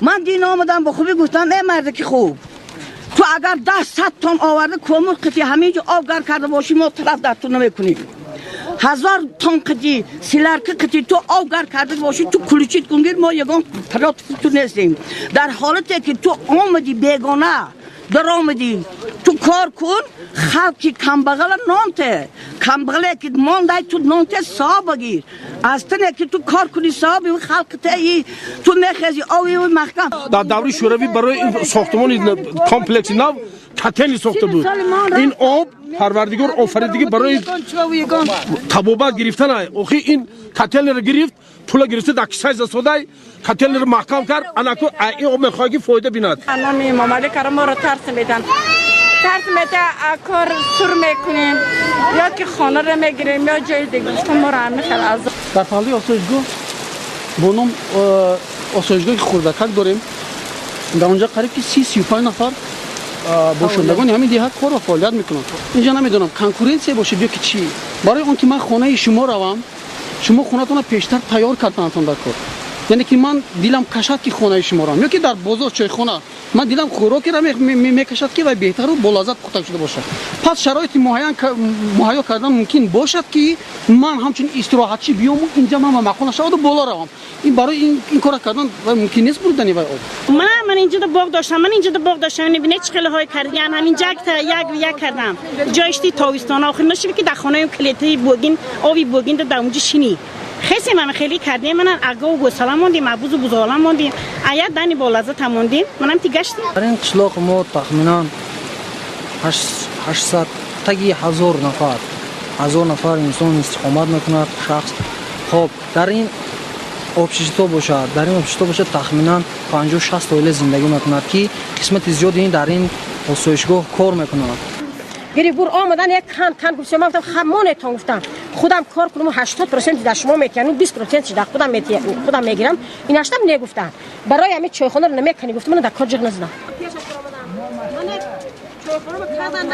Ман дин омадам ба хубӣ гуфтам эй марде ки хуб ту агар 10-100 тон оварда комур қити ҳаминҷо об гар карда бошӣ мо тараф дар ту намекунем. 1000 тон қити силарки қити ту об гар карда бошӣ ту куличит кунгир мо ягон тараф ту нестем. Дар ҳолате ки ту омадӣ бегона даромадӣ ту кор кун халқи камбағала нонте камбағале ки мондай ту нонте савоб бигир аз тане ки ту кор кунӣ савоби халқ те ту мехези ови маҳкам. Дар даври шӯравӣ барои сохтмони комплекси нав котелни сохта буд. Ин об парвардигор офаридагӣ барои табобат гирифтан. Охи ин котелниро гирифт, пула гирифта дар кисаи засодай котелниро маҳкам кард. Анаку ин об мехоҳад ки фоида бинад. Номи Эмомалӣ Каримовро тарс медан. Тарс меда кор сур мекунем ё ки хонаро мегирем ё ҷои дигар. Моро ҳамин хел азоб. Дар паҳлӯи осоишгоҳ бо ном осоишгоҳи хурдакак дорем. Дар онҷа қариб ки 30-35 нафар бошандагони ҳамин деҳа кор ва фаъолият мекунанд. Инҷа намедонам конкуренсия бошад ё ки чӣ. Барои он ки ман хонаи шумо равам, шумо хонатонро пештар тайёр карданатон дар кор. Яъне ки ман дилам кашад ки хонаи шумо равам, ё ки дар бозор чойхона ман дилам хӯрокеро мекашад ки вай беҳтару болаззат пухта шуда бошад. Пас шароити муҳайё кардан мумкин бошад ки ман ҳамчун истироҳатчӣ биёму инҷа ман ба маъқул нашаваду боло равам. Ин барои ин кора кардан вай мумкин нест бурдани вай об. Ман инҷо боғ доштам, ман инҷо боғ доштам, бинед чӣ хелҳои кардиан, ҳамин як кардам. Ҷоишти тобистон охир нашуд ки дар хонаи клетаи богин оби богин дар онҷо шинӣ. Хеси ман хеле кардем, ман агов гӯсала мондем, абузу бузола мондем, аят дани бо лаззат мондем, манам ти гаштем. Дар ин қишлоқ мо тахминан 800 таги 1000 нафар, 1000 нафар инсон истиқомат мекунад шахс. Хоб, дар ин общежито бошад, дар ин общежито бошад тахминан 50-60 оила зиндагӣ мекунад ки қисмати зиёди ин дар ин осоишгоҳ кор мекунад. Гирифт бур омадан як кан гуфтам, ман гуфтам хамонетон гуфтам. Худам кор кунам 80% дар шумо метиҳам, 20% дар худам метиҳам, худам мегирам. Ин ҳаштам негуфтам. Барои ҳамин чойхонаро намекунӣ гуфтам, ман дар кор ҷиғ назадам. Чойхонаро кардам.